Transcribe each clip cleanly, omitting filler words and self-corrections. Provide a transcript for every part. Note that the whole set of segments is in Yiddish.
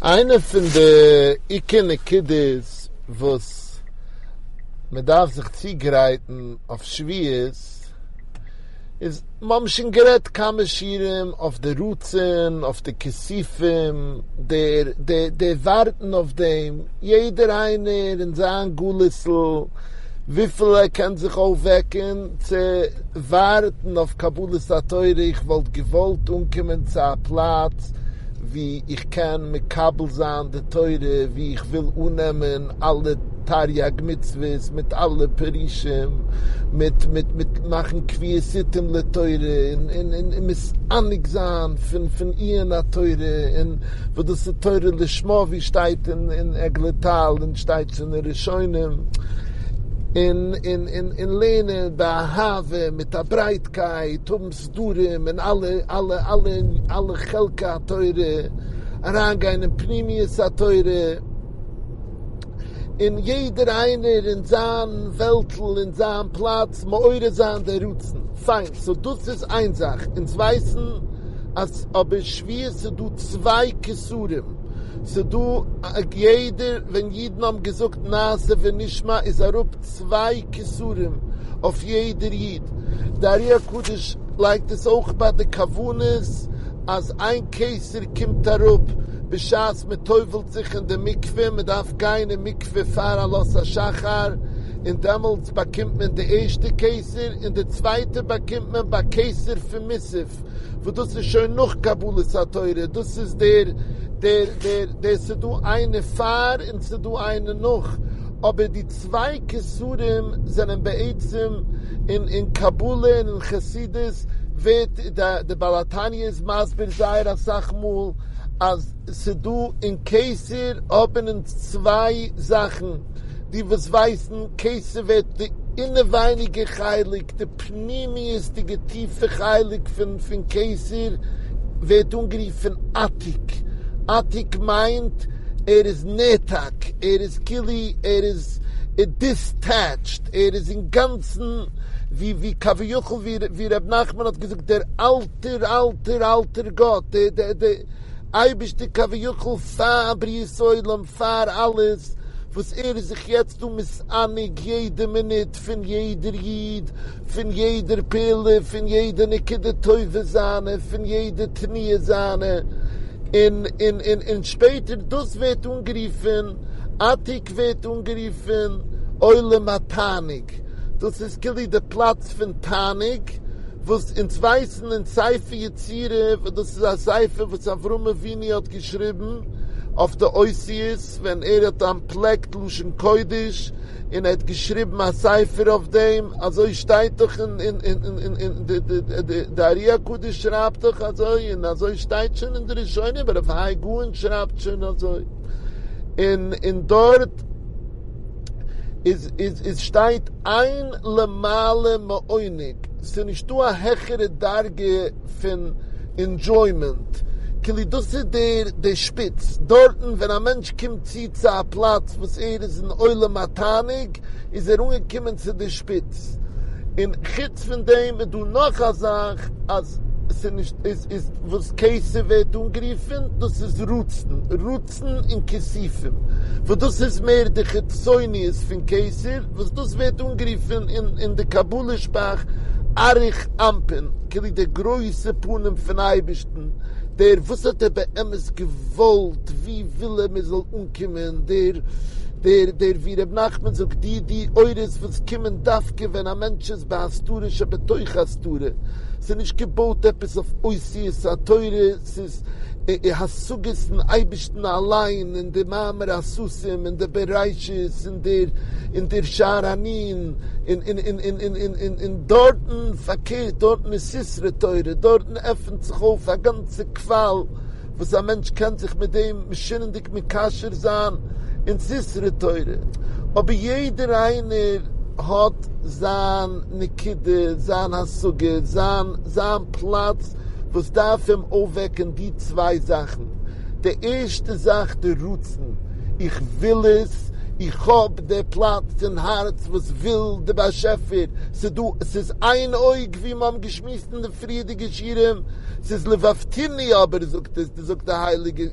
איינע פון די עיקר נקודות וואס מען דארף זיך צוגרייטן אויף שבועות איז, מיר האבן שוין גערעדט כמה שיעורים אויף די רצון, אויף די כיסופים, דער דער ווארטן אויף דעם, יעדער איינער אין זיין גלות'ל, וויפיל ער קען זיך אויפוועקן צו ווארטן אויף קבלת התורה, איך וואלט געוואלט אנקומען צו א פלאץ וואו איך קען מקבל זיין די תורה, וואו איך וויל אננעמען אלע תריג מצוות מיט אלע פירושים, מיט מיט מיט מאכן קביעות עתים לתורה, און און און מתענג זיין פון פון עיון התורה, און וואס דאס איז תורה לשמה ווי שטייט אין אין עגלי טל און שטייט שוין אין ראשונים, און און און און לערנען באהבה מיט א ברייטקייט, האבן סדרים אין אלע אלע אלע אלע חלקי התורה, אריינגיין אין פנימיות התורה. און יעדער איינער אין זיין וועלטל אין זיין פלאץ מעורר זיין די רצון. פיין, so דאס איז איין זאך, אונז ווייסן אז אבער שבועות איז דא צוויי כתרים, ס'איז דא יעדער ווען אידן האבן געזאגט נעשה ונשמע איז אראפ צוויי כתרים אויף יעדער איד, די ארי הקדוש לייגט עס אויך ביי די כוונות אז איין כתר קומט אראפ בשעת מען טובל'ט זיך אין די מקווה, מען דארף גיין אין מקווה פאר עלות השחר, און דעמאלטס באקומט מען די ערשטע כתר, און די צווייטע באקומט מען ביי כתר פון מוסף, וואס דאס איז שוין נאך קבלת התורה, דאס איז דער דער דער דער ס'דא איינע פאר און ס'דא איינע נאך, אבער די צוויי כתרים זענען בעצם אין אין קבלה און אין חסידות ווערט די בעל התניא איז מסביר זייער אסאך מאל אז ס'דא אין כתר האבן אונז צוויי זאכן, די וואס ווייסן כתר ווערט די אינעווייניגע חלק, די פנימיות'דיגע טיפע חלק פון פון כתר ווערט אנגערופן עתיק, עתיק מיינט ער איז נעתק, ער איז כאילו ער איז detached, ער איז אינגאנצן ווי ווי כביכול ווי ר' נחמן האט געזאגט דער אלטער אלטער אלטער גאט, דער דער דער אייבערשטער כביכול פאר בריאת עולם פאר אלעס, וואס ער איז זיך יעצט דא מתענג יעדע מינוט פון יעדער איד, פון יעדער פעולה, פון יעדע נקודה טובה זיינע, פון יעדע תנועה זיינע, און און און און שפעטער דאס ווערט אנגערופן עתיק ווערט אנגערופן עולם התענוג, דאס איז כאילו די פלאץ פון תענוג, וואס אונז ווייסן אין ספר יצירה, וואס דאס איז א ספר וואס אברהם אבינו האט געשריבן אויף די אותיות ווען ער האט אנטפלעקט לשון קודש, און ער האט געשריבן א ספר אויף דעם, אזוי שטייט דאך אין אין אין אין די ארי הקדוש שרייבט דאך אזוי, און אזוי שטייט שוין אין די ראשונים, רב האי גאון שרייבט שוין אזוי, און און דארט איז איז איז שטייט אין למעלה מעונג, ס'איז נישטא א העכערע דרגה פון enjoyment, כאילו דאס איז דער דער שפיץ, דארטן ווען א מענטש קומט צו צו א פלאץ וואס ער איז אין עולם התענוג, איז ער אנגעקומען צו די שפיץ, און חוץ פון דעם איז דא נאך א זאך אז ס'איז נישט איז איז וואס כתר ווערט אנגערופן, דאס איז רצון, רצון און כיסופים, וואס דאס איז מער די חיצוניות פון כתר, וואס דאס ווערט אנגערופן אין אין די קבלה שפראך אריך אנפין, כאילו די גרויסע פנים פון אייבערשטן, דער וואס האט ער באמת געוואלט, ווי וויל ער מען זאל אנקומען, דער דער דער ווי ר' נחמן זאגט די די אורות וואס קומען דווקא ווען א מענטש איז בהסתרה שבתוך הסתרה, ס'איז נישט געבויט עפעס אויף אותיות התורה, ס'איז השגות אין אייבערשטן אליין, אין די מאמר הסתים, אין די בראשית, אין דער אין דער שער הנון, און און און און און און און און דארטן פארקערט, דארטן איז סתרי תורה, דארטן עפנט זיך אויף א גאנצע קוואל וואס א מענטש קען זיך מיט דעם משונה'דיג מקשר זיין אין סתרי תורה, אבער יעדער איינער האט זיין נקודה, זיין השגה, זיין זיין פלאץ וואס דארף אים אויפוועקן די צוויי זאכן, די ערשטע זאך די רצון, איך וויל עס, איך האב די פלאץ אין הארץ וואס וויל די באשעפער, ס'דא, ס'איז איין אויג ווי מ'האבן געשמועסט אין די פריערדיגע שיעורים, ס'איז לבבתיני אבער זאגט עס, זאגט די הייליגע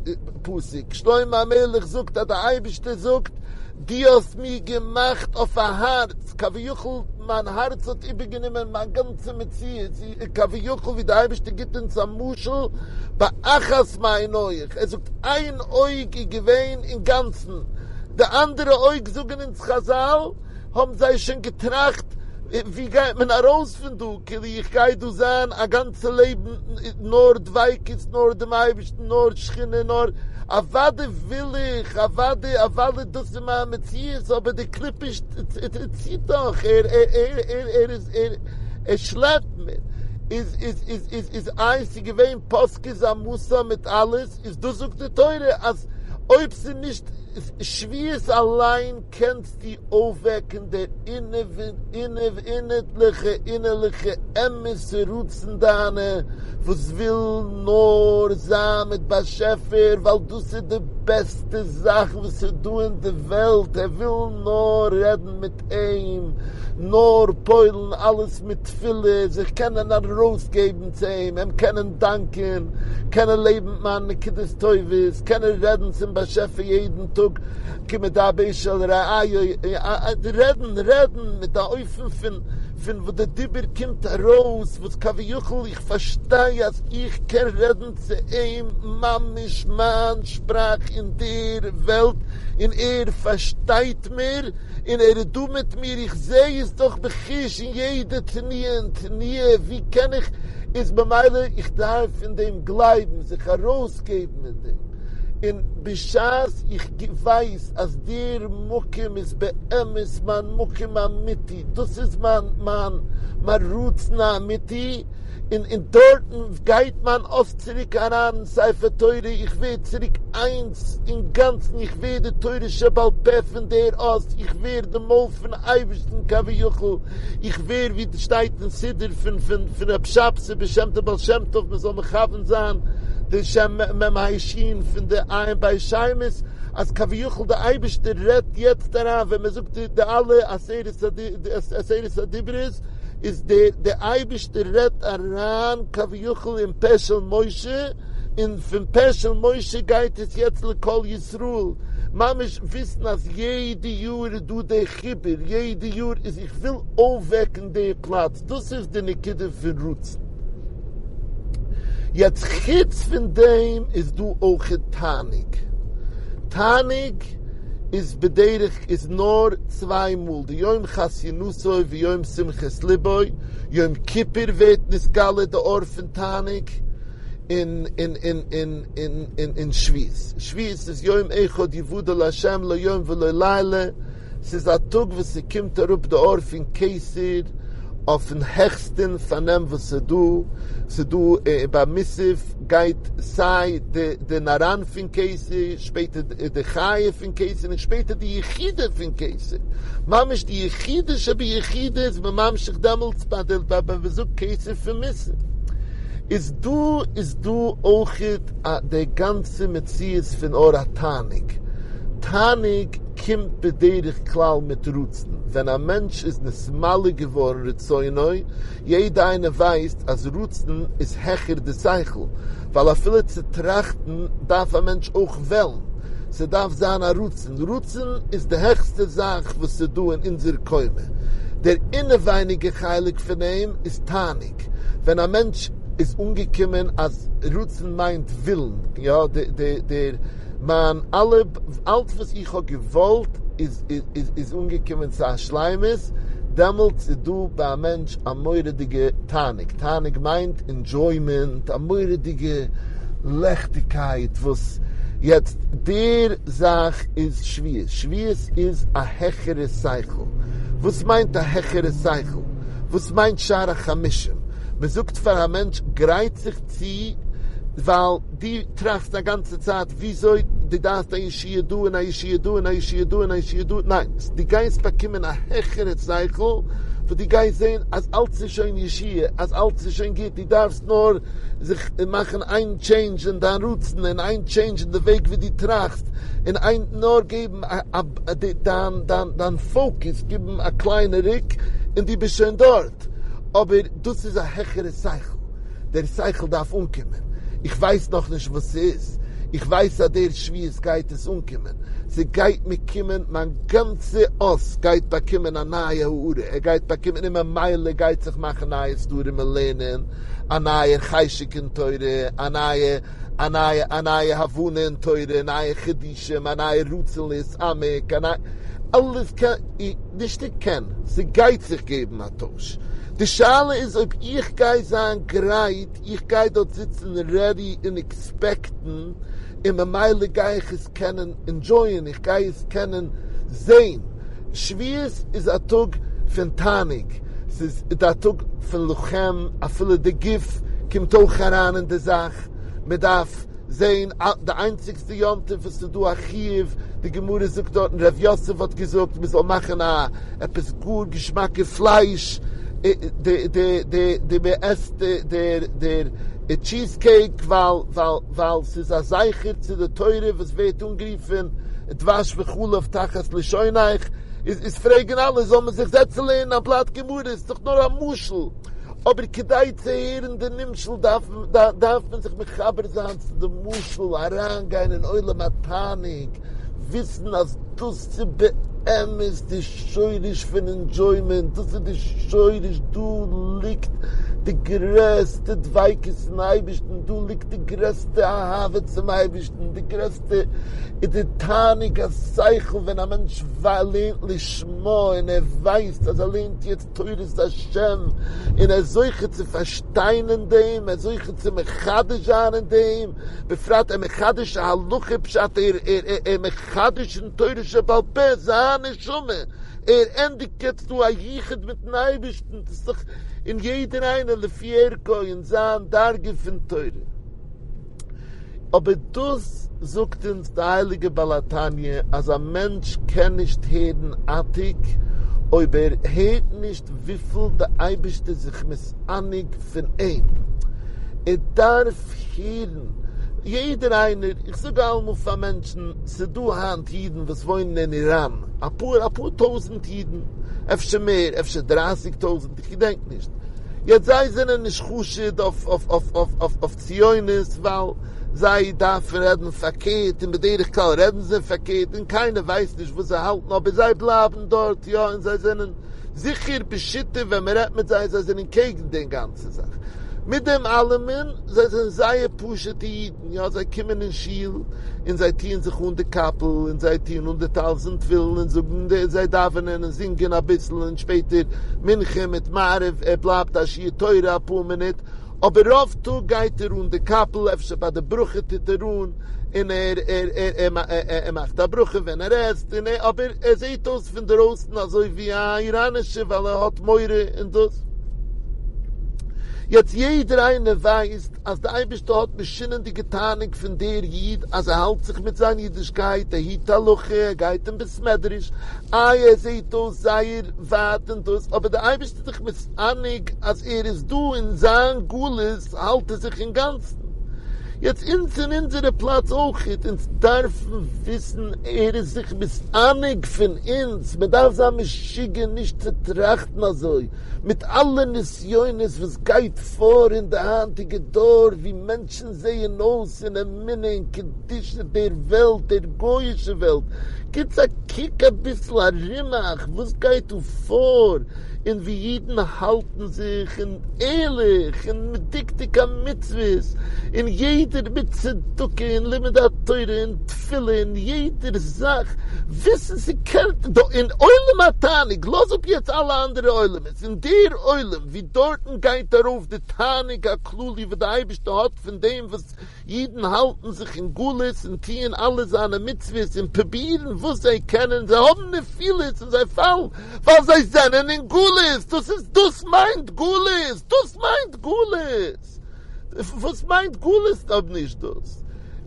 פסוק, שלמה המלך זאגט אז די אייבערשטער זאגט, דו האסט מיר געמאכט אויף א הארץ, כביכול מיין הארץ האט איבערגענומען מיין גאנצע מציאות, כביכול ווי די אייבערשטער גיבט אונז א משל באחת מעיניך, ער זאגט איין אויג איז געווען אינגאנצן, די אנדערע אויג זאגן אונז חזל האבן זיי שוין געטראכט ווי גייט מען ארויס פון דא, כאילו איך גיי דא זיין א גאנצע לעבן נאר דביקות נאר דעם אייבערשטן נאר שכינה נאר אוודאי וויל איך אוודאי אוודאי דאס איז מיין מציאות אבער די קליפה ציט דאך ער ער ער ער איז ער ער שלעפט מיר איז איז איז איז איז איי ס'איז געווען פסקה זעמתא מיט אלעס איז דאס זאגט די תורה אז אויב ס'איז נישט שבועות אליין קענסטו אויפוועקן דער אינערליכע אינערליכע אמת'ע רצון דיינע וואס וויל נאר זיין מיט באשעפער ווייל דאס איז די בעסטע זאך וואס איז דא אין די וועלט, ער וויל נאר רעדן מיט אים, נאר פועל'ן אלעס מיט תפילה, זיך קענען ארויסגעבן צו אים, אים קענען דאנקען, קענען לעבן מיט מיינע נקודות טובות, קענען רעדן צום באשעפער יעדן טאג כמדבר איש אל רעהו, רעדן רעדן מיט א אופן פון פון וואס די דיבור קומט ארויס, וואס כביכול איך פארשטיי אז איך קען רעדן צו אים ממש מיין שפראך אין דער וועלט און ער פארשטייט מיר און ער איז דא מיט מיר, איך זע עס דאך בחוש אין יעדע תנועה און תנועה, ווי קען איך, איז במילא איך דארף אין דעם גלייבן, זיך ארויסגעבן אין דעם, און בשעת איך ווייס אז דער מקום איז באמת מיין מקום האמיתי, דאס איז מיין מיין מיין רצון האמיתי, און און דארטן גייט מיין אות צוריק אריין אין ספר תורה, איך ווער צוריק איינס אינגאנצן, איך ווער די תורה שבעל פה פון דער אות, איך ווער די מויל פון אייבערשטן כביכול, איך ווער ווי שטייט אין סידור פון פון פון רב שבתי בשם די בעל שם טוב מען זאל מכוון זיין די שם מ ה שין פון די עין בית שמות, אז כביכול די אייבערשטער רעדט יעצט אריין ווען מען זאגט די אלע עשרת הדיברות, איז די די אייבישטער רעדט אריין כביכול אין פה של משה, און פון פה של משה גייט עס יעצט לכל ישראל, ממש וויסן אז יעדע יאר איז דא די חיבור, יעדע יאר איז איך וויל אויפוועקן די פלאץ, דאס איז די נקודה פון רצון. יעצט חוץ פון דעם איז דא אויכעט תענוג, תענוג איז בדרך איז נאר צוויי מאל די יום חתונתו ויום שמחת לבו, יום כיפור ווערט נתגלה די אור פון תענוג, און און און און און און און שבועות, שבועות איז יום אחד יוודע לה' לא יום ולא לילה, ס'איז א טאג וואס ס'קומט אראפ די אור פון כתר אויפן העכסטען פארנעם וואס ס'דא, ס'דא ביי מוסף גייט סיי די די נר"ן פון כתר, שפעטער די חיה פון כתר און שפעטער די יחידה פון כתר, ממש די יחידה שביחידה איז מען ממשיך דעמאלטס ביי די ביי ווען מ'זאגט כתר פון מוסף, איז דא איז דא אויכעט די גאנצע מציאות פון אור התענוג, תענוג קומט בדרך כלל מיט רצון, ווען א מענטש איז נתמלא געווארן רצונו, יעדע איינער ווייסט אז רצון איז העכער די שכל, ווייל אפילו צו טראכטן דארף א מענטש אויך וועלן, ס'דארף זיין א רצון, רצון איז די העכסטע זאך וואס איז דא אין אונזער קומה, דער אינעווייניגע חלק פון אים איז תענוג, ווען א מענטש איז אנגעקומען אז רצון מיינט ווילן, יא, דער. מיין אלע, אלץ וואס איך האב געוואלט איז איז אנגעקומען צו א שלימות, דעמאלטס איז דא ביי א מענטש א מורא'דיגע תענוג, תענוג מיינט אינדזשוימענט, א מורא'דיגע לעכטיגקייט וואס יעצט דער זאך איז שבועות, שבועות איז א העכערע שכל, וואס מיינט א העכערע שכל? וואס מיינט שער החמישים? מען זאגט פאר א מענטש גרייט זיך צו ווייל דו טראכסט א גאנצע צייט וויאזוי דו דארפסט א ישועה דא און א ישועה דא און א ישועה דא און א ישועה דא, ניין, דו גייסט באקומען א העכערע שכל וואס דו גייסט זען אז אלץ איז שוין ישועה, אז אלץ איז שוין גוט, דו דארפסט נאר זיך מאכן איין טשעינדזש אין דיין רצון, און איין טשעינדזש אין די וועג ווי דו טראכסט, און איין נאר געבן דיין דיין דיין פאוקעס, געבן א קליינע רוק, און דו ביסט שוין דארט. אבער דאס איז א העכערע שכל, דער שכל דארף אנקומען, איך ווייס נאכנישט וואס ס'איז, איך ווייס אז דער שבועות גייט עס אנקומען, ס'גייט מיר קומען, מיין גאנצע אות גייט באקומען א נייע הארה, ער גייט באקומען און ממילא גייט זיך מאכן נייע סדרים אין לערנען, א נייע חשק אין תורה, א נייע א נייע א נייע הבנה אין תורה, נייע חידושים, א נייע רצון להתעמק, א נייע, אלעס קען, נישט איך קען, ס'גייט זיך געבן א טויש, די שאלה איז אויב איך גיי זיין גרייט, איך גיי דארט זיצן רעדי און עקספעקטן, און ממילא גיי איך עס קענען ענדזשויען, איך גיי עס קענען זעהן. שבועות איז א טאג פון תענוג, ס'איז א טאג פון לכם, אפילו די גוף קומט אויך אריין אין די זאך, מען דארף זעהן די איינציגסטע יום טוב וואס ס'איז דא א חיוב, די גמרא זאגט דארטן ר' יוסף האט געזאגט מען זאל מאכן א עפעס גאר געשמאקע פלייש, די די די די מען עסט דער דער טשיז קעיק ווייל ווייל ווייל ס'איז א זכר צו די תורה וואס ווערט אנגערופען דבש וחלב תחת לשונך, איז איז פרעגן אלע זאל מען זיך זעצן לערנען א בלאט גמרא איז דאך נאר א משל, אבער כדי צו הערן די נמשל דארף דארף מען זיך מחבר זיין צו די משל, אריינגיין אין עולם התענוג, וויסן אז דאס איז באמת די שורש פון ענדזשוימענט, דאס איז די שורש, דא ליגט די גרעסטע דביקות אין אייבערשטן, דא ליגט די גרעסטע אהבה צום אייבערשטן, די גרעסטע איז די תענוג השכל ווען א מענטש לערנט לשמה און ער ווייסט אז ער לערנט יעצט תורת השם און ער איז זוכה צו פארשטיין אין דעם, ער איז זוכה צו מחדש זיין אין דעם, בפרט ער מחדש א הלכה פשט ער ער מחדש אין תורה שבעל פה זיין נשמה, ער ענדיגט יעצט דא א יחוד מיטן אייבערשטן, דאס איז דאך אין יעדער איינער לפי ערכו אין זיין דרגה פון תורה. אבער דאס זאגט אונז די הייליגע בעל התניא אז א מענטש קען נישט הערן עתיק אויב ער הערט נישט וויפיל די אייבערשטער איז זיך מתענג פון אים, ער דארף הערן, יעדער איינער, איך זאג אלעמאל פאר מענטשן, ס'איז דא היינט אידן וואס וואוינען אין איראן, אפאר אפאר טויזנט אידן, אפשר מער, אפשר דרייסיג טויזנט, איך געדענק נישט, יעצט זיי זענען נישט חשוד אויף אויף אויף אויף אויף ציונות ווייל זיי דארפן רעדן פארקערט און בדרך כלל רעדן זיי פארקערט און קיינער ווייסט נישט וואס זיי האלטן אבער זיי בלייבן דארט יא און זיי זענען זיכער בשיטה ווען מען רעדט מיט זיי זיי זענען קעגן דעם גאנצע זאך מיט דעם אלעמען זיי זענען זייער פשוטע אידן יא זיי קומען אין שול און זיי טוען זיך אן די קאפל און זיי טוען אן די טלית און תפילין און זאגן די זיי דאווענען און זינגען אביסל און שפעטער מנחה מיט מעריב ער בלייבט א שיעור תורה אפאר מינוט אבער רוב טאג גייט ער אן די קאפל, אפשר ביי די ברכה טוט ער אן, און ער ער ער ער מאכט א ברכה ווען ער עסט, און ער אבער ער זעט אויס פון דערויסן אזוי ווי א איראנישער ווייל ער האט מורא און דאס. יעצט יעדער איינער ווייסט אז די אייבערשטער האט משונה'דיגע תענוג פון דער איד אז ער האלט זיך מיט זיין אידישקייט, ער היט הלכה, ער גייט אין בית מדרש, איי ער זעט אויס זייער ווייט און דאס, אבער די אייבערשטער איז זיך מתענג אז ער איז דא אין זיין גלות האלט ער זיך אינגאנצן. יעצט אונז אין אונזערע פלאץ אויכעט, אונז דארפן וויסן ער איז זיך מתענג פון אונז, מען דארף זיין משוגע נישט צו טראכטן אזוי, מיט אלע נסיונות וואס גייט פאר אין די היינטיגע דור ווי מענטשן זעען אויס אין אמונה און קדושה דער וועלט, דער גויאישע וועלט, גיטס א קוק אביסל ארום אייך וואס גייט דא פאר, און ווי אידן האלטן זיך, און ערליך, און מדקדק המצוות, און יעדער מיט צדקה און לימוד התורה און תפילה און יעדער זאך, וויסן ס'קען דא אין עולם התענוג, לאז אפ יעצט אלע אנדערע עולמות, אין דער עולם ווי דארטן גייט ארויף די תענוג הכללי וואס די אייבערשטער האט פון דעם וואס אידן האלטן זיך אין גלות און טוען אלע זיינע מצוות און פרובירן וואס זיי קענען, זיי האבן נפילות און זיי פאלן ווייל זיי זענען אין גלות, דאס איז דאס מיינט גלות, דאס מיינט גלות, וואס מיינט גלות אויב נישט דאס?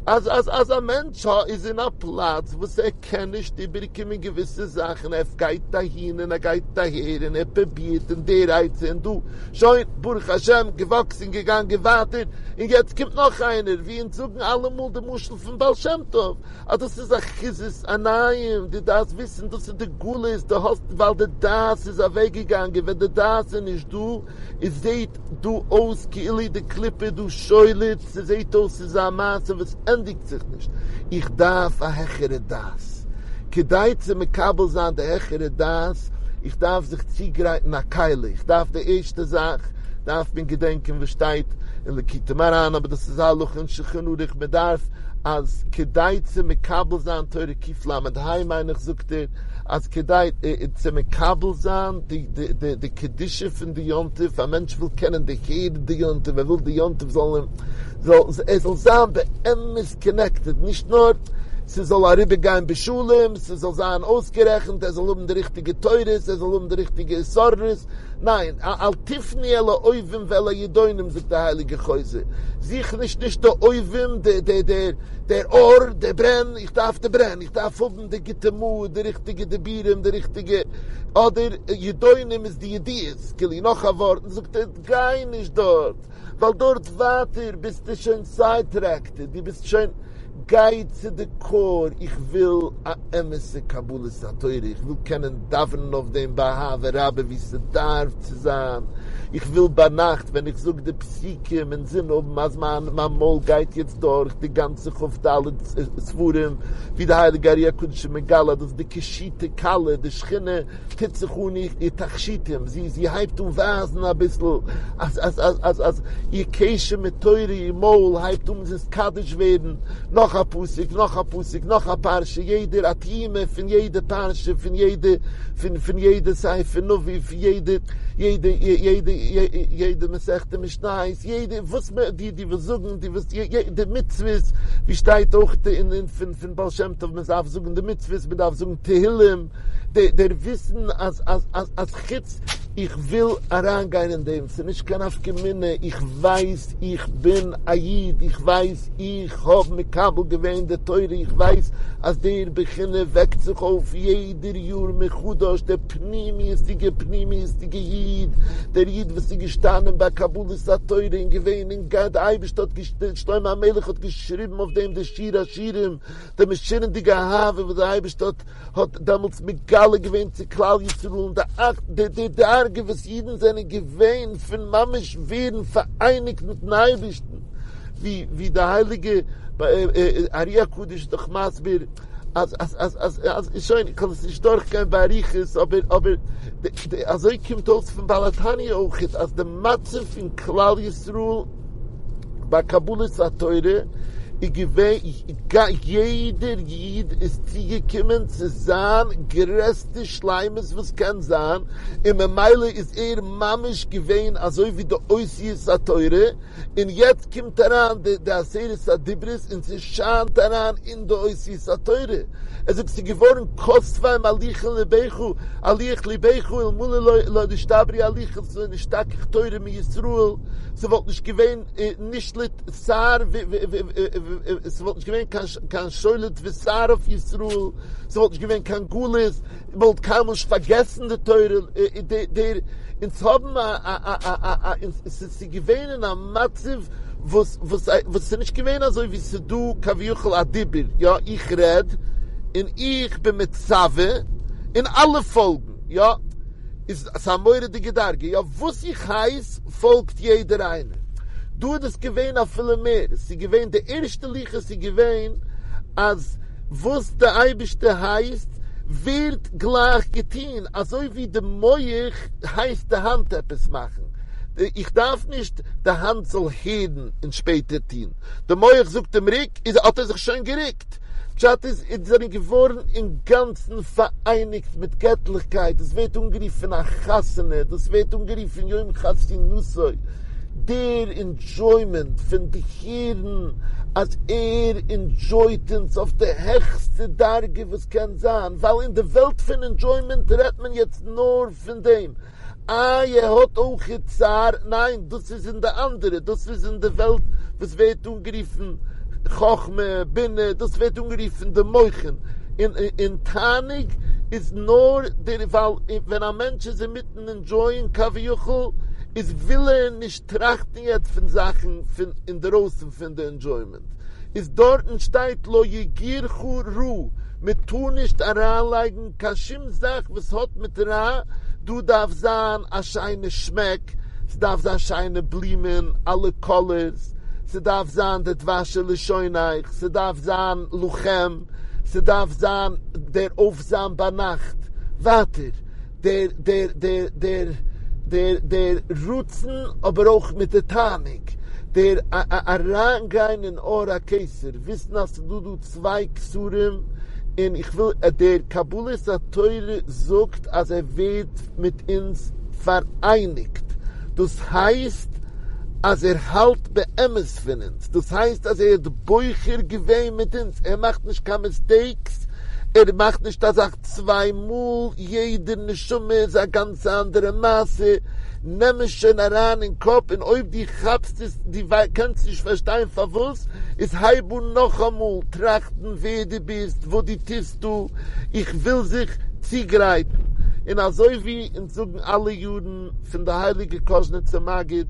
אז אז אז א מענטש איז אין א פלאץ וואס ער קען נישט איבערקומען געוויסע זאכן, ער גייט אהין און ער גייט אהער און ער פרובירט און דער עצה און דא, שוין ברוך השם געוואקסן געגאנגען ווייטער, און יעצט קומט נאך איינער, ווי אונז זאגן אלעמאל די משל פון בעל שם טוב, אז דאס איז אחיזת עיניים, דו דארפסט וויסן דאס איז די גלות, דו האסט ווייל די דעת איז אוועק געגאנגען, ווען די דעת איז נישט דא, עס זעהט דא אויס כאילו די קליפה איז דא שולט, ס'זעהט אויס ס'איז א מעשה וואס ענדיגט זיך נישט, איך דארף א העכערע דעת, כדי צו מקבל זיין די העכערע דעת, איך דארף זיך צוגרייטן א כלי, איך דארף די ערשטע זאך דארף מען געדענקען וואס שטייט אין ליקוטי מוהר"ן, אבער דאס איז א הלכה אין שולחן ערוך, מען דארף אז כדי צו מקבל זיין תורה קל"ה מיין איך זאגט ער, אז כדי צו מקבל זיין די די קדושה פון די יום טוב, א מענטש וויל קענען דערהערן די יום טוב, ער וויל די יום טוב זאל אים, זאל, ער זאל זיין באמת קאנעקטעד, נישט נאר ס'זאל אריבער גיין בשלום, ס'זאל זיין אויסגערעכנט, ער זאל האבן די ריכטיגע תורות, ער זאל האבן די ריכטיגע התעוררות, ניין, אל תפני אל האויבים ואל הידעונים זאגט די הייליגע חוזה, זוך נישט נישט די אויבים, די די די דער אור, די ברען, איך דארף די ברען, איך דארף האבן די גוטע מוד, די ריכטיגע דיבורים, די ריכטיגע, אדער ידעונים איז די ידיעות, כאילו נאך א ווארט, און זאגט ער גיי נישט דארט, ווייל דארט ווייטער ביסטו שוין סיידטרעקטעד, דו ביסט שוין, גיי צו די קאור, איך וויל א אמת'ע קבלת התורה, איך וויל קענען דאווענען אויף דעם באהבה רבה ווי ס'דארף צו זיין, איך וויל ביינאכט ווען איך זאג די פסוקים אינזין האבן אז מיין מיין מויל גייט יעצט דורך די גאנצע כ"ד ספרים, ווי די הייליגע ארי הקדוש איז מגלה דאס די קישוטא כלה, די שכינה טוט זיך אן איר תכשיטים, זי זי הייבט אן ווייזן אביסל אז אז אז אז אז איר קשר מיט תורה, איר מויל הייבט אן נתקדש ווערן, נאך א פסוק, נאך א פסוק, נאך א פרשה, יעדער א טעימה פון יעדע פרשה, פון יעדע פון פון יעדע ספר נביא, פון יעדע יעדע יעדע יעדע מסכת משניות, יעדע וואס מען די די וואס זאגן די וואס די מצוות, ווי שטייט אויך אין אין פון פון בעל שם טוב מען דארף זאגן די מצוות, מען דארף זאגן תהילים, דער וויסן אז אז אז אז חוץ איך וויל אריינגיין אין דעם, ס'איז נישט קיין נפקא מינה, איך ווייס איך בין א איד, איך ווייס איך האב מקבל געווען די תורה, איך ווייס אז דער בחינה וועקט זיך אויף יעדער יאר מחדש, דער פנימיות'דיגער פנימיות'דיגער איד, דער איד וואס איז געשטאנען ביי קבלת התורה און געווען אין גן, די אייבערשטער האט שלמה המלך האט געשריבן אויף דעם די שיר השירים, די משונה'דיגע אהבה וואס דער אייבערשטער האט האט דעמאלטס מגלה געווען צו כלל ישראל און די די דרגה וואס אידן זענען געווען פון ממש ווערן פאראייניגט מיטן אייבערשטן, ווי ווי די הייליגע ארי הקדוש איז דאך מסביר אז אז אז אז אז שוין איך קען עס נישט דורכגיין באריכות אבער אבער אזוי קומט אויס פון בעל התניא אויכעט אז די מצב פון כלל ישראל ביי קבלת התורה איז געווען יעדער איד איז צוגעקומען צו זיין גרעסטע שלימות וואס קען זיין, און ממילא איז ער ממש געווען אזוי ווי די אותיות התורה, און יעצט קומט אריין די די עשרת הדיברות און ס'שיינט אריין אין די אותיות התורה, ער זאגט ס'איז געווארן כתבם על לוח לבך, על לוח לבך אלמלא לא לא נשתברו הלוחות לא נשתכח תורה מישראל, ס'וואלט נישט געווען נשלט שר ס'וואלט נישט געווען קיין שולט ושר אויף ישראל, ס'וואלט נישט געווען קיין גלות, מ'וואלט קיינמאל נישט פארגעסן די תורה, דער אונז האבן א א א א א ס'איז געווען אין א מצב וואס וואס וואס ס'איז נישט געווען אזוי ווי ס'איז דא כביכול א דיבור, יא איך רעד און איך בין מצווה און אלע פאלגן, יא איז ס'איז א מורא'דיגע דרגה, יא וואס איך הייס פאלגט יעדער איינער, דא איז עס געווען אפילו מער, ס'איז געווען די ערשטע לוחות איז געווען אז וואס די אייבערשטער הייסט ווערט גלייך געטון, אזוי ווי די מח הייסט די האנט עפעס מאכן, איך דארף נישט די האנט זאל הערן און שפעטער טון, די מח זאגט אים רוק, איז האט ער זיך שוין גערוקט, פשט איז אונז זענען געווארן אינגאנצן פאראייניגט מיט געטליכקייט, דאס ווערט אנגערופן א חתונה, דאס ווערט אנגערופן יום חתונתו, דער אינדזשוימענט פון די הערן אז ער אינדזשויט אונז אויף די העכסטע דרגה וואס קען זיין, ווייל אין די וועלט פון אינדזשוימענט רעדט מען יעצט נאר פון דעם, איי ער האט אויך צער? ניין דאס איז אין די אנדערע, דאס איז אין די וועלט וואס ווערט אנגערופן. חכמה, בינה, דאס ווערט אנגערופן די מוחין, און תענוג איז נאר דער ווייל ווען א מענטש איז אינמיטן ענדזשויען כביכול איז וויל ער נישט טראכטן יעצט פון זאכן פון אינדערויסן פון די ענדזשוימענט, איז דארטן שטייט לא יגורך רע, מען טאר נישט אריינלייגן קיין שום זאך וואס האט מיט רע, דא דארף זיין א שיינע שמעק, ס'דארף זיין שיינע בלומען, אלע קאלערס, ס'דארף זיין די דבש לשונך, ס'דארף זיין לכם, ס'דארף זיין דער אויפזיין ביינאכט, ווייטער דער דער דער דער דער דער רצון אבער אויך מיט די תענוג, דער אריינגיין אין אור הכתר, וויסן אז ס'דא דא צוויי כתרים, און איך וויל, דער קבלת התורה זאגט אז ער ווערט מיט אונז פאראייניגט, דאס הייסט אז ער האלט באמת פון אונז, דאס הייסט אז ער האט בוחר געווען מיט אונז, ער מאכט נישט קיין מיסטעיקס, ער מאכט נישט א זאך צוויי מאל, יעדע נשמה איז א גאנץ אנדערע מעשה, נעם עס שוין אריין אין קאפ, און אויב דו כאפסט עס, דו קענסט נישט פארשטיין פארוואס, איז הייב אן נאכאמאל טראכטן ווער דו ביסט, וואס דו טוסט דא, איך וויל זיך צוגרייטן, און אזוי ווי אונז זאגן אלע יארן פון די הייליגע קאזשניצער מגיד,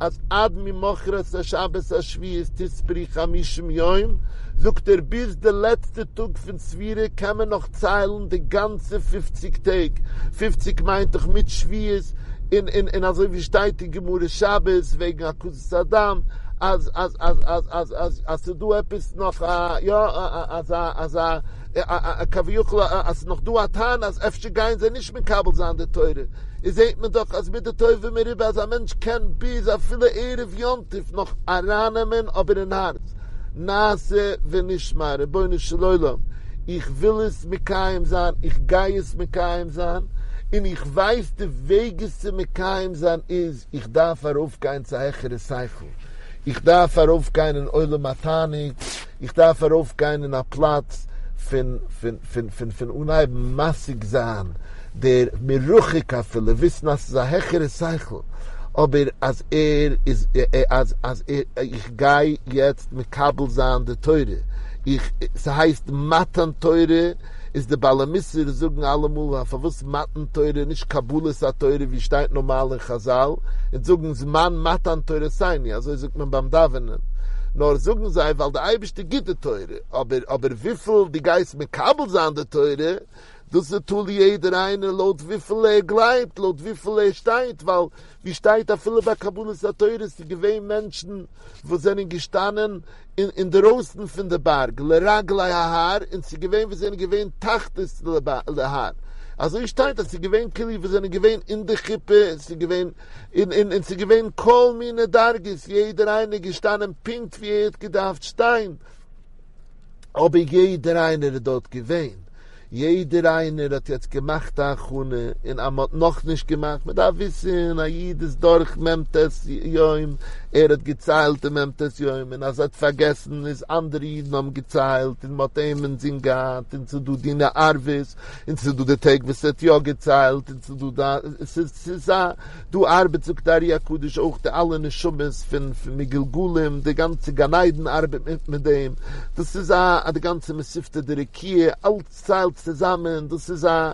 אז עד ממחרת השבת השביעית תספרו חמישים יום, זאגט ער ביז די לעצטע טאג פון ספירה קען מען נאך ציילן די גאנצע פופציג טעג, פופציג מיינט דאך מיט שביעית, און און און אזוי ווי שטייט אין גמרא שבת וועגן הקזת הדם, אז אז אז אז אז אז אז ס'איז דא עפעס נאך א יא אזא אזא כביכול אז ס'איז נאך דא א טענה אז אפשר גייען זיי נישט מקבל זיין די תורה, איז זעהט מען דאך אז מידה טובה מרובה אז א מענטש קען ביז אפילו ערב יום טוב נאך ארייננעמען אבער אין הארץ נעשה ונשמע רבונו של עולם איך וויל עס מקיים זיין איך גיי עס מקיים זיין און איך ווייס די וועג עס צו מקיים זיין איז איך דארף ארויפגיין צו א העכערע שכל איך דארף ארויפגיין אין עולם התענוג איך דארף ארויפגיין אין א פלאץ פון פון פון פון פון אנהייבן משיג זיין דער מרחוק אפילו, וויסן אז ס'איז א העכערע שכל, אבער אז ער איז אז אז ער איך גיי יעצט מקבל זיין די תורה, איך ס'הייסט מתן תורה, איז די בעלי מוסר זאגן אלעמאל פארוואס מתן תורה נישט קבלת התורה ווי שטייט נארמאל אין חזל, אונז זאגן זמן מתן תורתינו אזוי זאגט מען ביים דאווענען, נאר זאגן זיי ווייל די אייבערשטער גיט די תורה, אבער אבער וויפיל דו גייסט מקבל זיין די תורה, דאס איז תלוי יעדער איינער לויט וויפיל ער גלייבט, לויט וויפיל ער שטייט, ווייל ווי שטייט אפילו ביי קבלת התורה ס'איז געווען מענטשן וואס זענען געשטאנען אינדערויסן פון די בארג לרגלי ההר, און ס'איז געווען וואס זענען געווען תחתית להר, אזוי שטייט אז ס'איז געווען כאילו וואס זענען געווען אין די חופה, ס'איז געווען און און ס'איז געווען כל מיני דרגות, יעדער איינער געשטאנען פונקט ווי ער האט געדארפט שטיין. אבער יעדער איינער איז דארט געווען, יעדער איינער האט יעצט געמאכט א הכנה, און אז מען האט נאכנישט געמאכט, מען דארף וויסן, א איד איז דורך מ ט יום, ער האט געציילט די מ ט יום, און אז ער האט פארגעסן איז אנדערע אידן האבן געציילט, און מען האט אים אינזין געהאט, און ס'איז דא דיני ערבות, און ס'איז דא די טעג וואס ער האט יא געציילט, און ס'איז דא די, ס'איז א. דא ארבעט זאגט די ארי הקדוש אויך די אלע נשמות פון מגולגלים די גאנצע גן עדן ארבעט מיט מיט דעם דאס איז א די גאנצע מתיבתא דרקיעא אלץ ציילט צוזאמען דאס איז א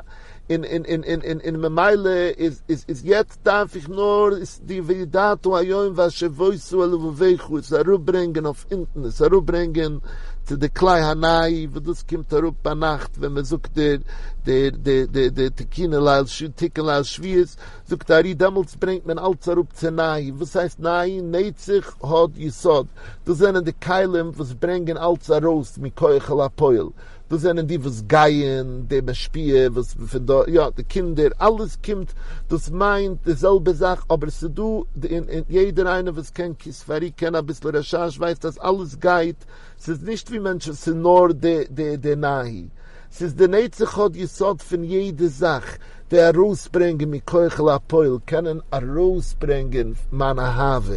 און און און און און און ממילא איז איז איז יעצט דארף איך נאר איז די וידעת היום והשבות אל לבבך עס אראפברענגען אויף אונטן עס אראפברענגען צו די כלי הנהי וואס דאס קומט אראפ ביינאכט ווען מען זאגט דער דער דער דער דער תיקוני ליל תיקון ליל שבועות זאגט די ארי דעמאלטס ברענגט מען אלץ אראפ צו נהי, וואס הייסט נהי? נצח הוד יסוד, דאס זענען די כלים וואס ברענגען אלץ ארויס מכח אל הפועל, דאס זענען די וואס גייען, די משפיע וואס פון דא, יא די קינדער, אלעס קומט, דאס מיינט די זעלבע זאך, אבער ס'איז דא, און יעדער איינער וואס קען כתבי אר"י קען אביסל רש"ש ווייסט אז אלעס גייט, ס'איז נישט ווי מענטשן, ס'איז נאר די די די נהי. ס'איז די נצח הוד יסוד פון יעדע זאך, די ארויסברענגען מכח אל הפועל, קענען ארויסברענגען מיין אהבה,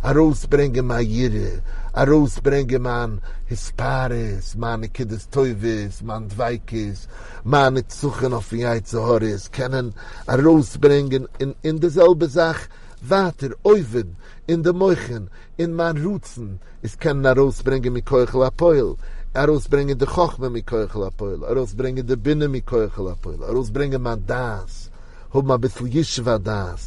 ארויסברענגען מיין יראה, ארויסברענגען מיין התפארות, מיין נקודות טובות, מיין דביקות, מיין נצחון אויפן יצר הרע, עס קענען ארויסברענגען, און די זעלבע זאך. ווייטער עובד אין די מוחין, אין מיין רצון איז קענען ארויסברענגען מכח אל הפועל, ארויסברענגען די חכמה מכח אל הפועל, ארויסברענגען די בינה מכח אל הפועל, ארויסברענגען מיין דעת, האבן אביסל ישוב הדעת,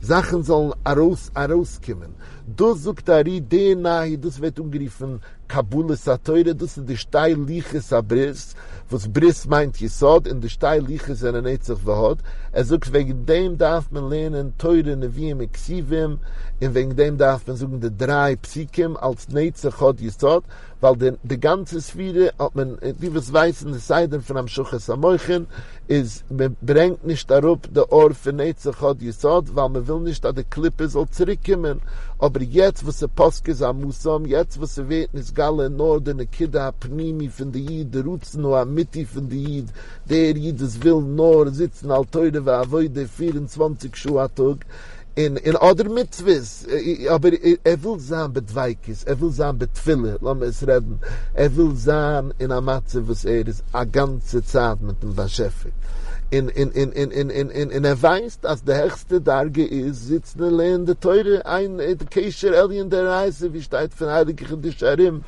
זאכן זאלן ארויס ארויסקומען, דאס זאגט ארי די נהי, דאס ווערט אנגערופן קבלת התורה, דאס איז די שתי לוחות הברית, וואס ברית מיינט יסוד, און די שתי לוחות זענען נצח והוד, ער זאגט וועגן דעם דארף מען לערנען תורה נביאים און כתובים, און וועגן דעם דארף מען זאגן די דריי פסוקים אלס נצח הוד יסוד, ווייל די די גאנצע ספירה האט מען, די וואס ווייסן די סדר פון המשכת המוחין, איז מען ברענגט נישט אראפ די אור פון נצח הוד יסוד ווייל מען וויל נישט אז די קליפה זאל צוריק קומען, אבער יעצט וואס ס'פסקה זוהמתם, יעצט וואס ס'ווערט נתגלה נאר די נקודה הפנימי פון די איד, די רצון האמיתי פון די איד, דער איד וואס וויל נאר זיצן על תורה ועבודה 24 שעה א טאג, און און אדער מצוות, אבער ער וויל זיין בדביקות, ער וויל זיין בתפילה, לאמיר עס רעדן, ער וויל זיין אין א מצב וואס ער איז א גאנצע צייט מיטן באשעפער, און און און און און און און און ער ווייסט אז די העכסטע דרגה איז זיצן און לערנען די תורה, איין קשר עליון דאורייתא ווי שטייט פון הייליגע חידושי הרי"ם,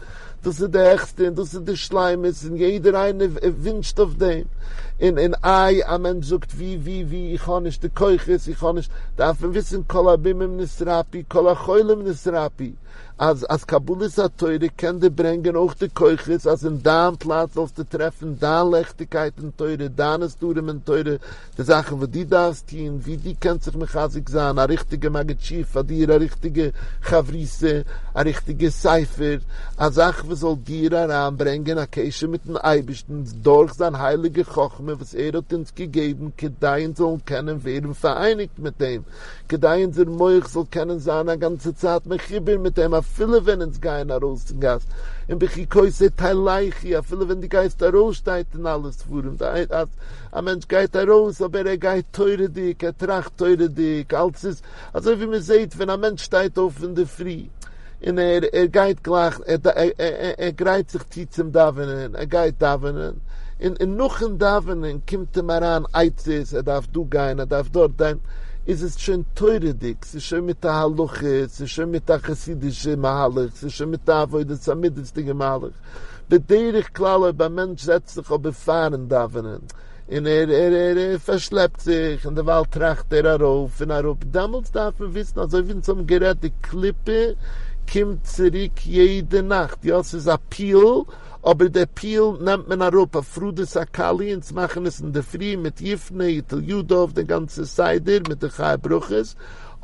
דאס איז די העכסטע און דאס איז די שלימות און יעדער איינער ווינטשט אויף דעם, און און איי א מענטש זאגט ווי ווי ווי איך האב נישט די כוחות איך האב נישט, דארף מען וויסן כל המומים נתרפאו כל החולים נתרפאו, אז אז קבלת התורה קען דיר ברענגען אויך די כוחות אז אין דיין פלאץ זאלסטו טרעפן דיין לעכטיגקייט אין תורה, דיינע סדרים אין תורה, די זאכן וואס דו דארפסט טון, ווי דו קענסט זיך מחזק זיין, א ריכטיגע מגיד שיעור פאר דיר, א ריכטיגע חברותא, א ריכטיגע ספר, א זאך וואס זאל דיר אריין ברענגען א קשר מיטן אייבערשטן דורך זיין הייליגע חכמה וואס ער האט אונז געגעבן כדי אונז זאלן קענען ווערן פאראייניגט מיט אים, כדי אונזער מח זאל קענען זיין א גאנצע צייט מחובר מיט אים אפילו ווען אונז גייען ארויס אין גאס, אם בחוקותי תלכו, אפילו ווען דו גייסט ארויס שטייט אין אלע ספרים אז א מענטש גייט ארויס אבער ער גייט תורה'דיג, ער טראכט תורה'דיג, אלץ איז אזוי ווי מען זעט ווען א מענטש שטייט אויף אינדערפרי און ער ער גייט גלייך ער גרייט זיך צו צום דאווענען, ער גייט דאווענען, און און נאכן דאווענען קומט אים אריין עצות, ער דארף דא גיין, ער דארף דארט גיין, איז עס שוין תורה'דיג, ס'איז שוין מיט א הלכה, ס'איז שוין מיט א חסידישע מהלך, ס'איז שוין מיט א עבודת המידות'דיגע מהלך. בדרך כלל אויב א מענטש זעצט זיך אבער פארן דאווענען און ער ער ער ער פארשלעפט זיך און דערווייל טראכט ער ארויף און אראפ, דעמאלטס דארף מען וויסן אזוי ווי אונז האבן גערעדט די קליפה קומט צוריק יעדע נאכט, יא ס'איז א פיל אבער די פיל נעמט מען אראפ הפרדת הקאלי אונז מאכן עס אינדערפרי מיט יפנה יטול ידיו די גאנצע סדר מיט די חי ברכות,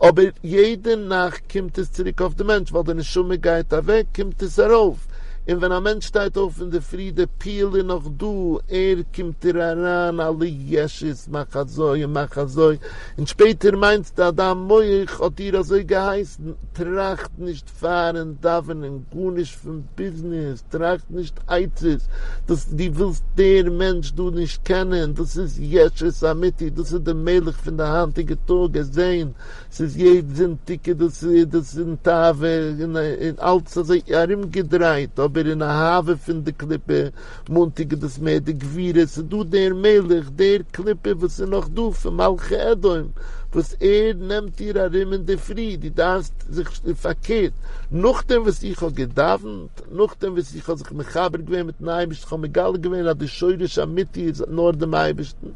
אבער יעדע נאכט קומט עס צוריק אויף די מענטש, ווייל די נשמה גייט אוועק קומט עס ארויף, און ווען א מענטש שטייט אויף אינדערפרי די פיל איז נאך דא, ער קומט דיר אריין אלע ישות מאך אזוי און מאך אזוי, און שפעטער מיינסטו אז דיין מח האט דיר אזוי געהייסן, טראכט נישט פארן דאווענען גארנישט פון ביזנעס, טראכט נישט עצות, דאס דו ווילסט דער מענטש דא נישט קענען, דאס איז ישות אמיתי, דאס איז די מלך פון די היינטיגע טאג, עס זעהן, ס'איז יעדן זונטאג איז דאס דאס אין תאווה און אלץ אזוי ארום געדרייט, אבער אין אהבה פון די קליפה, מאנטאג איז דאס מער די גבורה, ס'איז דא דער מלך, דער קליפה וואס איז נאך דא פון מלכי אדום, וואס ער נעמט דיר ארום אינדערפרי, דו דארפסט זיך פארקערט, נאכדעם וואס איך האב געדאווענט, נאכדעם וואס איך האב זיך מחבר געווען מיטן אייבערשטן, איך האב מגלה געווען אז די שורש אמיתי איז נאר דעם אייבערשטן,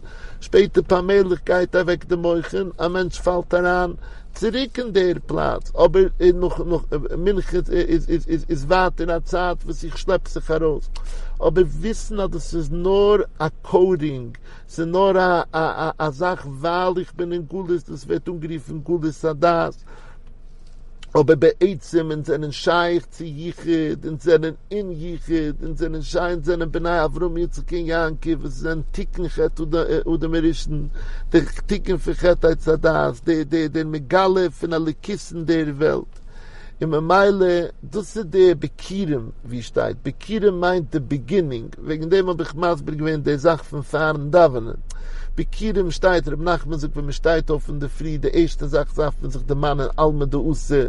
שפעטער פאמעליך גייט אוועק די מוחין, א מענטש פאלט אריין צוריק אין דער פלאץ, אבער נאך מנחה איז ווייטער א צייט וואס איך שלעפ זיך ארויס, אבער וויסן אז דאס איז נאר א קאודינג, ס'איז נאר א זאך ווייל איך בין אין גלות, דאס ווערט אנגערופן גלות הדעת. אבער בעצם אונז זענען שייך צו יחוד, אונז זענען אין יחוד, אונז זענען שייך, אונז זענען בני אברהם יצחק און יעקב וואס זענען תיקון חטא אדם הראשון, דער תיקון פון חטא עץ הדעת, דער דער דער מגלה פון אלוקות אין דער וועלט, און ממילא דאס איז דער ביכורים ווי שטייט, ביכורים מיינט די ביגינינג, וועגן דעם האב איך מסביר געווען די זאך פון פארן דאווענען. ביכורים שטייט, ר' נחמן זאגט ווען מען שטייט אויף אינדערפרי די ערשטע זאך דארף מען זיך דערמאנען עלמא דאתי,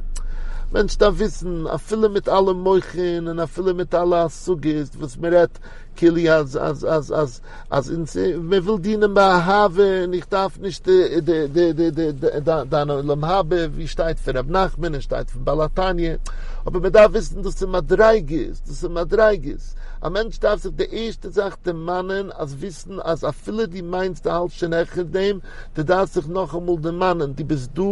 מענטש דארף וויסן, אפילו מיט אלע מוחין און אפילו מיט אלע השגות וואס מען רעדט כאילו אז אז אז אז אז אונז מען וויל דינען באהבה און איך דארף נישט די די די די די דיין עולם הבא ווי שטייט פון ר' נחמן און שטייט פון בעל התניא, אבער מען דארף וויסן דאס איז מדריגות, דאס איז מדריגות, א מענטש דארף זיך די ערשטע זאך דערמאנען אז וויסן אז אפילו דו מיינסט דו האלטסט שוין העכער דעם, דו דארפסט זיך נאכאמאל דערמאנען, דו ביסט דא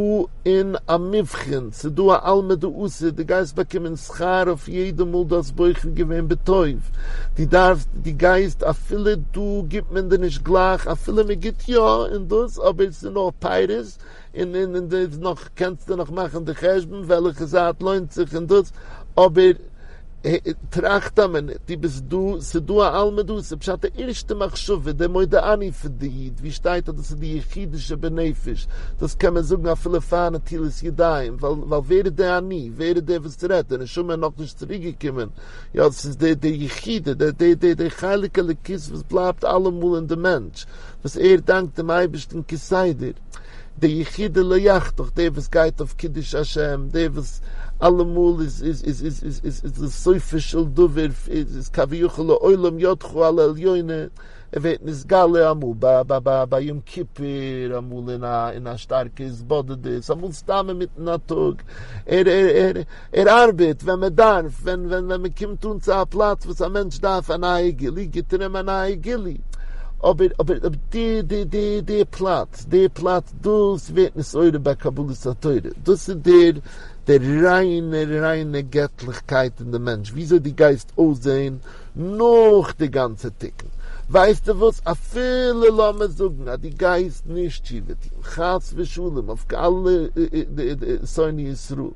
אין א מבחן, ס'איז דא א עלמא דאתי, דו גייסט באקומען שכר אויף יעדע מאל דו האסט בוחר געווען בטוב, דו דארפסט, דו גייסט, אפילו דא גיבט מען דיר נישט גלייך, אפילו מען גיבט יא און דאס, אבער ס'איז נאר פירות, און און און דאס נאך קענסטו נאך מאכן די חשבון וועלכע זייט לוינט זיך און דאס, אבער טראכט א מינוט, דו ביסט דא, ס'איז דא א עלמא דאתי, פשט די ערשטע מחשבה, די מודה אני פון די איד, ווי שטייט אז דאס איז די יחידה שבנפש, דאס קען מען זאגן אפילו פאר נטילת ידיים, ווייל ווער איז די אני, ווער איז דער וואס רעדט, די נשמה איז נאכנישט צוריק געקומען, יא ס'איז די די יחידה, די די די די חלק אלוקית וואס בלייבט אלעמאל אין די מענטש, וואס ער דאנקט דעם אייבערשטן כסדר. די יחידה לייכט דאך דער וואס גייט אויף קידוש השם, דער וואס אלעמאל איז איז איז איז איז איז איז לסופו של דבר איז כביכול לעולם ידך על העליונה, ער ווערט נתגלה אמאל ביי ביי ביי ביי יום כיפור, אמאל אין א אין א שטארקע התבודדות, אמאל סתם אינמיטן א טאג, ער ער ער ער ארבעט ווען מען דארף, ווען ווען ווען מען קומט אן צו א פלאץ וואס א מענטש דארף א נייע גילוי, גיט ער אים א נייע גילוי, אבער אבער די די די די פלאץ, די פלאץ, דאס ווערט נתעורר ביי קבלת התורה, דאס איז דער דער ריינע ריינע געטליכקייט אין די מענטש, וויאזוי דו גייסט אויסזען נאך די גאנצע תיקון, ווייסטו וואס, אפילו לאמיר זאגן אז דו גייסט נישט תשובה טון, חס ושלום אויף אלע שונאי ישראל,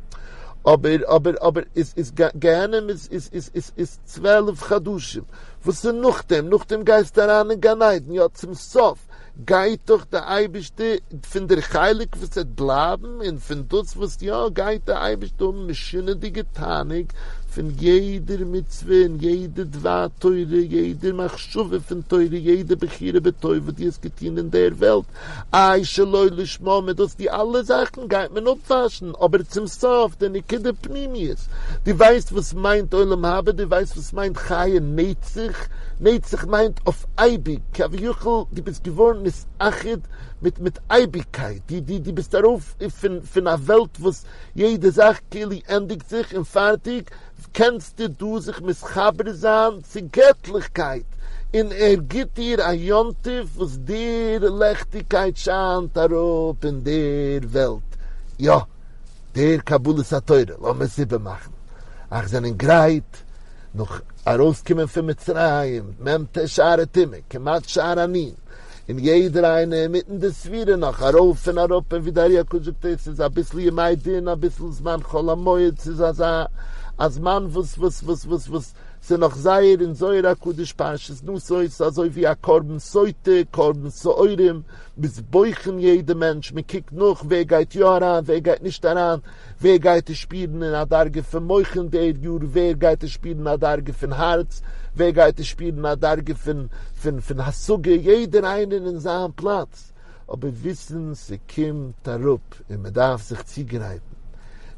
אבער אבער אבער איז איז גיהנום איז איז איז איז איז צוועלף חדשים, וואס איז נאכדעם? נאכדעם גייסטו אריין אין גן עדן, יא צום סוף גייט דאך די אייבערשטער פון דער חלק וואס וועט בלייבן און פון דאס וואס יא גייט די אייבערשטער האבן משונה'דיגע תענוג פון יעדער מצוה און יעדע דבר תורה, יעדער מחשבה פון תורה, יעדע בחירה בטוב וואס דו האסט געטון אין דער וועלט, איי שלא לשמה מיט דאס די אלע זאכן גייט מען אפוואשן, אבער צום סוף די נקודה פנימיות, דו ווייסט וואס מיינט עולם הבא, דו ווייסט וואס מיינט חיי נצח, נצח מיינט אויף אייביג, כביכול דו ביסט געווארן נתאחד מיט מיט אייביגקייט, דו דו דו ביסט ארויף פון פון א וועלט וואס יעדע זאך כאילו ענדיגט זיך און פארטיג, קענסטו דא זיך מתחבר זיין צו געטליכקייט, און ער גיט דיר א יום טוב וואס דער לעכטיגקייט שיינט אראפ אין דער וועלט. יא, דער קבלת התורה, לאמיר עס איבערמאכן. אייך זענען גרייט נאך ארויסקומען פון מצרים, מ"ט שערי טומאה, כמעט שער הנו"ן, און יעדער איינער אינמיטן די ספירה נאך ארויף און אראפ, און ווי די ארי הקדוש זאגט עס איז אביסל ימי דין אביסל זמן חול המועד, ס'איז אזא א זמן וואס וואס וואס וואס וואס ס'איז נאך זייער אין זוהר הקדוש פרשת נשא איז אזוי ווי א קרבן סוטה, קרבן שעורים, מ'איז בוחן יעדע מענטש, מ'קוקט נאך ווער גייט יא אריין ווער גייט נישט אריין, ווער גייט עס שפירן אין א דרגה פון מוחין דער יאר, ווער גייט עס שפירן א דרגה פון הארץ, ווער גייט עס שפירן א דרגה פון פון פון השגה, יעדער איינער אין זיין פלאץ, אבער וויסן ס'קומט אראפ און מ'דארף זיך צוגרייטן,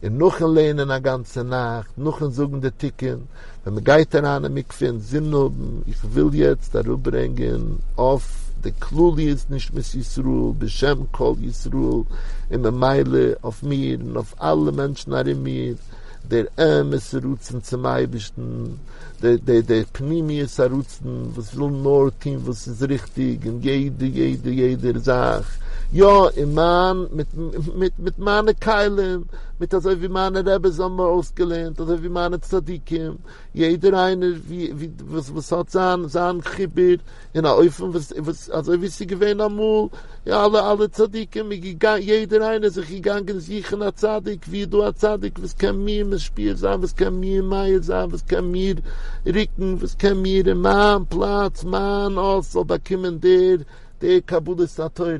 און נאכן לערנען א גאנצע נאכט, נאכן זאגן די תיקון, ווען מ'גייט אריין אין מקווה אינזין האבן, איך וויל יעצט אראפברענגען אויף די כלליות נשמת ישראל בשם כל ישראל, און ממילא אויף מיר און אויף אלע מענטשן ארום מיר, דער אמת'ע רצון צום אייבערשטן, דער דער פנימיות הרצון וואס וויל נאר טון וואס איז ריכטיג אין יעדע יעדע יעדער זאך, יא אין מיין מיט מיט מיט מיינע כלים, מיט אזוי ווי מיינע רעבעס האבן מיר אויסגעלערנט, אזוי ווי מיינע צדיקים, יעדער איינער ווי ווי וואס וואס האט זיין זיין חיבור אין א אופן וואס וואס אזוי ווי ס'איז געווען אמאל, אלע אלע צדיקים איז געגאנגען יעדער איינער איז זיך געגאנגען זוכן א צדיק, ווי איז דא א צדיק וואס קען מיר משפיע זיין, וואס קען מיר מאיר זיין, וואס קען מיר רוקן, וואס קען מיר אין מיין פלאץ, מיין אות זאל באקומען דער דער קבלת התורה.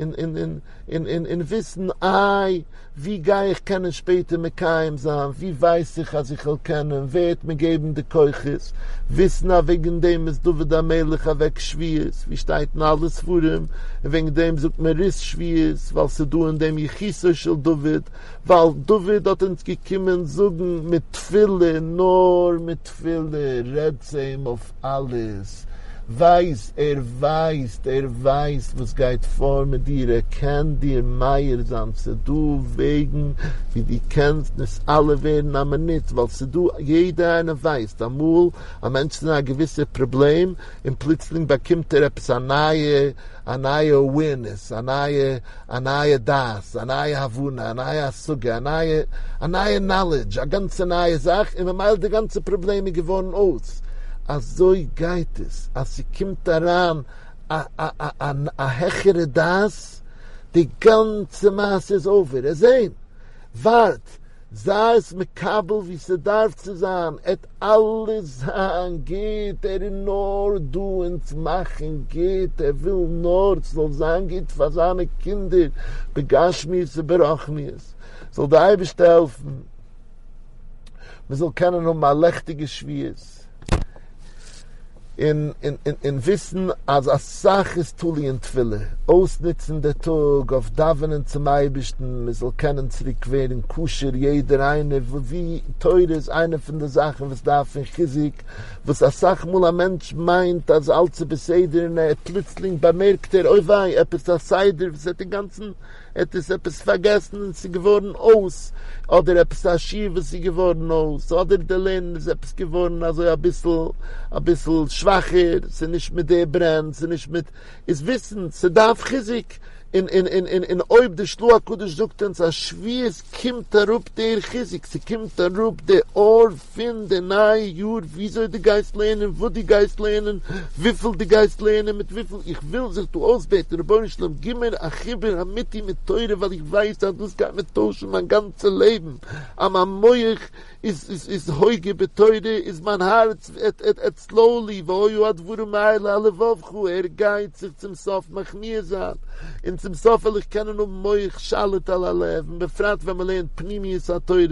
און און און און און און וויסן איי ווי גיי איך קענען שפעטער מקיים זיין, ווי ווייס איך אז איך וועל קענען, ווער וועט מיר געבן די כוחות, וויסן אז וועגן דעם איז דוד המלך אוועק שבועות, ווי שטייט אין אלע ספרים, און וועגן דעם זאגט מען רות שבועות, ווייל ס'איז דא אין דעם יחוסו של דוד, ווייל דוד האט אונז געקומען זאגן מיט תפילה, נאר מיט תפילה, רעד צו אים אויף אלעס, ווייס, ער ווייסט, ער ווייסט וואס גייט פאר מיט דיר, ער קען דיר מאיר זיין, ס'דא וועגן ווי דו קענסט נתעלה ווערן א מינוט, ווייל ס'דא, יעדער איינער ווייסט, אמאל א מענטש איז אין א געוויסע פראבלעם, און פלוצלינג באקומט ער עפעס א נייע, א נייע אווערנעס, א נייע, א נייע דעת, א נייע הבנה, א נייע השגה, א נייע, א נייע נאלעדזש, א גאנצע נייע זאך, און ממילא די גאנצע פראבלעם איז געווארן אויס. אזוי גייט עס, אז ס'קומט אריין א א א א א העכערע דעת, די גאנצע מעשה איז אווער, ער זעהן, ווארט, זיי עס מקבל ווי ס'דארף צו זיין, עט אלעס זיין גוט, ער איז נאר דא אונז מאכן גוט, ער וויל נאר ס'זאל זיין גוט פאר זיינע קינדער בגשמיות וברוחניות, זאל די אייבערשטער העלפן מ'זאל קענען האבן א לעכטיגע שבועות. און און וויסן אז אסאך איז תלוי אין תפילה, אויסנוצן די טאג אויף דאווענען צום אייבערשטן מען זאל קענען צוריק ווערן כשר יעדער איינער, ווי תורה איז איינע פון די זאכן וואס דארפן חיזוק, וואס אסאך מאל א מענטש מיינט אז אלץ איז בסדר און ער פלוצלינג באמערקט ער אוי וויי עפעס א סדר וואס האט אינגאנצן ער האט עס עפעס פארגעסן און ס'איז געווארן אויס, אדער עפעס א שיעור וואס איז געווארן אויס, אדער די לערנען איז עפעס געווארן אזוי אביסל אביסל שוואכער, ס'איז נישט מיט די ברען, ס'איז נישט מיט, איז וויסן ס'דארף חיזוק, און און און און און אויב די של"ה הקדוש זאגט אונז אז שבועות קומט אראפ דער חיזוק, ס'קומט אראפ די אור פון די נייע יאר וויאזוי דו גייסט לערנען, וואס דו גייסט לערנען, וויפיל דו גייסט לערנען, מיט וויפיל, איך וויל זיך דא אויסבעטן, רבונו של עולם גיב מיר א חיבור אמיתי מיט תורה ווייל איך ווייס אז דאס גייט מיר טוישן מיין גאנצע לעבן, אז מיין מח איז איז איז הוגה בתורה איז מיין הארץ עט עט עט סלאולי והיו הדברים האלה על לבבך ער גייט זיך צום סוף מכניע זיין און צום סוף וועל איך קענען האבן מח שליט על הלב און בפרט ווען מען לערנט פנימיות התורה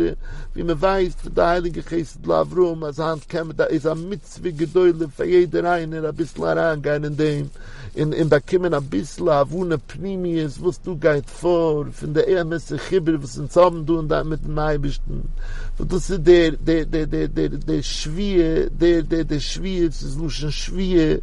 ווי מען ווייסט פון די הייליגע חסד לאברהם אז היינט קען מען איז א מצוה גדולה פאר יעדער איינער אביסל אריינגיין אין דעם און און באקומען אביסל א הבנה פנימיות וואס דא גייט פאר פון די אמת'ע חיבור וואס אונז האבן דא און דארט מיטן אייבערשטן, וואס דאס איז דער דער דער דער דער דער שבועה, דער דער דער שבועות איז לשון שבועה,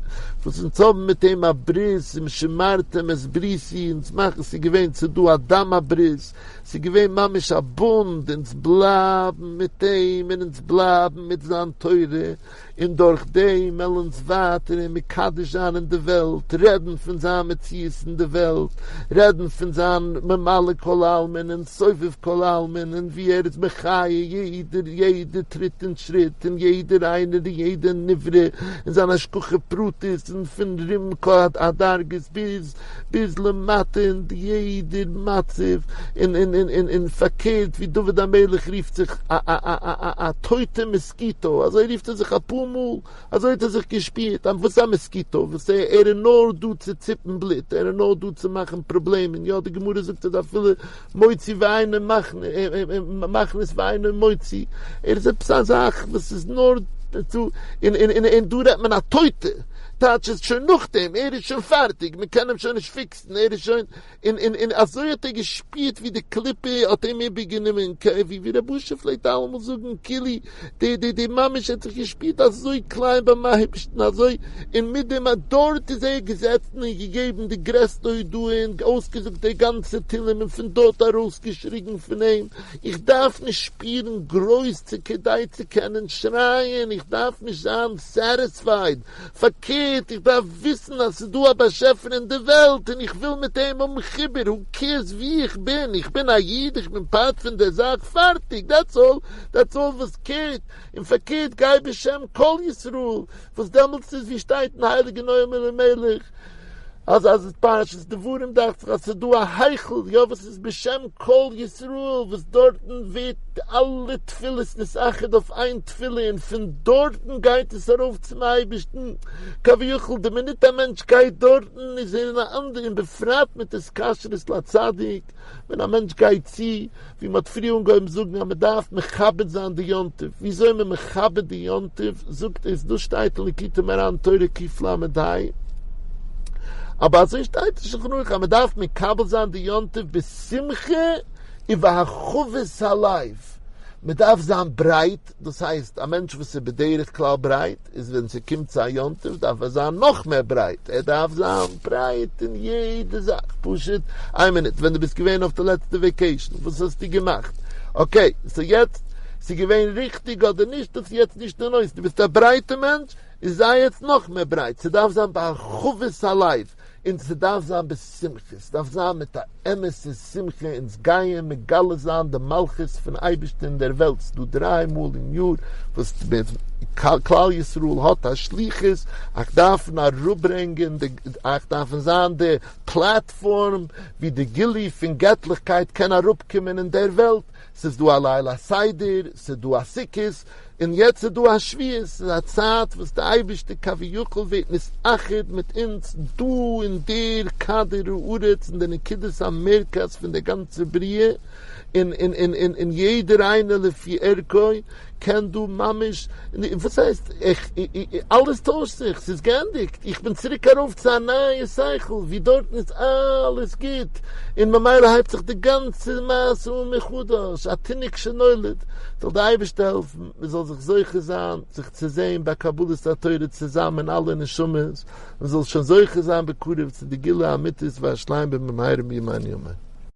וואס אונז האבן מיט אים א ברית, אם שמרתם את בריתי, אונז מאכן, ס'איז געווען ס'איז דא א דם הברית, ס'איז געווען ממש א בונד, אונז בלייבן מיט אים און אונז בלייבן מיט זיין תורה, און דורך דעם וועלן אונז ווייטער אים מקדש זיין אין די וועלט, רעדן פון זיין מציאות אין די וועלט, רעדן פון זיין ממלא כל עלמין און סובב כל עלמין, און ווי ער איז מחיה יעדער יעדע טריט און שריט, און יעדער איינער און יעדע נברא, און זיין השגחה פרטית, און פון רמק"א הדרגות ביז ביז למטה אין יעדער מצב, און און און און פארקערט ווי דוד המלך רופט זיך א א א א א טויטע מאסקיטא, אזוי רופט ער זיך אפאר מאל, אזוי האט ער זיך געשפירט, וואס איז א מאסקיטא? וואס ער ער איז נאר דא צו ציפן בלוט, ער איז נאר דא צו מאכן פראבלעמען, יא די גמרא זאגט אז אפילו מוציא ואינו מכניס ואינו מוציא, ער איז עפעס א זאך וואס איז נאר צו, און און און דא רעדט מען א טויטע, טייטש איז שוין נאכדעם, ער איז שוין פארטיג, מען קען אים שוין נישט פיקסן, ער איז שוין, און און און אזוי האט ער געשפירט ווי די קליפה האט אים איבערגענומען, ווי ווי רב אשר פלעגט אלעמאל זאגן, כאילו די די די ממש ער האט זיך געשפירט אזוי קליין ביים אייבערשטן, אזוי, און מיט דעם אז דארט איז ער געזעצן און געגעבן די גרעסטע הודאה און אויסגעזאגט די גאנצע תהלים און פון דארט ארויסגעשריגן פון אים, איך דארף נישט שפירן גרויס צו כדי צו קענען שרייען, איך דארף נישט זיין סעטיספייד, פארקערט איך דארף וויסן אז ס'איז דא א באשעפער אין די וועלט און איך וויל מיט אים האבן חיבור, הו קעירס ווי איך בין, איך בין א איד, איך בין פארט פון דער זאך, פארטיג, דעטס אלל, דעטס אלל וואס קעירט, און פארקערט גיי בשם כל ישראל, וואס דעמאלטס איז ווי שטייט אין הייליגן נועם אלימלך. אז אז פרשת דברים דאכט זיך אז ס'איז דא א היכל, יא וואס איז בשם כל ישראל, וואס דארטן ווערט אלע תפילות נתאחד אויף איין תפילה און פון דארטן גייט עס ארויף צום אייבערשטן, כביכול די מינוט א מענטש גייט דארטן איז ער אין א אנדערע, און בפרט מיט התקשרות לצדיק, ווען א מענטש גייט צו, ווי מ'האט פריער אנגעהויבן זאגן אז מ'דארף מכבד זיין די יום טוב, וויאזוי מען מכבד די יום טוב, זאגט עס, דאס שטייט אין ליקוטי מוהר"ן תורה קל"ה, אבער אזוי שטייט אין שולחן ערוך אז מ'דארף מקבל זיין די יום טוב בשמחה ובהרחבת הלב, מ'דארף זיין ברייט, דאס הייסט א מענטש וואס איז בדרך כלל ברייט, איז ווען ס'קומט צו א יום טוב דארף ער זיין נאך מער ברייט, ער דארף זיין ברייט אין יעדע זאך, פשוט איין מינוט, ווען דו ביסט געווען אויף די לעצטע וועקעישן וואס האסטו געמאכט? אקעי, סאו יעצט ס'איז געווען ריכטיג אדער נישט דאס איז יעצט נישט די נושא, דו ביסט א ברייטע מענטש, איז זיי יעצט נאך מער ברייט, ס'דארף זיין בהרחבת הלב, און ס'דארף זיין בשמחה, ס'דארף זיין מיט א אמת'ע שמחה, אונז גייען מגלה זיין די מלכות פון אייבערשטען אין דער וועלט, ס'דא דריי מאל אין יאר וואס כלל ישראל האט א שליחות, אייך דארפן אראפברענגען די, אייך דארפן זיין די פלאטפארם ווי די גילוי פון געטליכקייט קען אראפקומען אין דער וועלט, ס'איז דא א ליל הסדר, ס'איז דא א סוכות, און יעצט איז דא א שבועות, ס'איז א צייט וואס די אייבערשטער כביכול ווערט נתאחד מיט אונז דא אין דער כדור הארץ אין די נקודת המרכז פון דער גאנצער בריאה, און און און און און יעדער איינער לפי ערכו קען דא ממש, וואס הייסט איך, אלעס טוישט זיך, ס'איז געענדיגט, איך בין צוריק ארויף צו א נייע שכל ווי דארטן איז אלעס גוט, און ממילא הייבט זיך די גאנצע מעשה אן מחדש, א תינוק שנולד, זאל די אייבערשטער העלפן מען זאל זיך זוכה זיין זיך צו זען ביי קבלת התורה צוזאמען אלע נשמות, מען זאל שוין זוכה זיין בקרוב צו די גאולה האמיתית והשלימה במהרה בימינו אמן.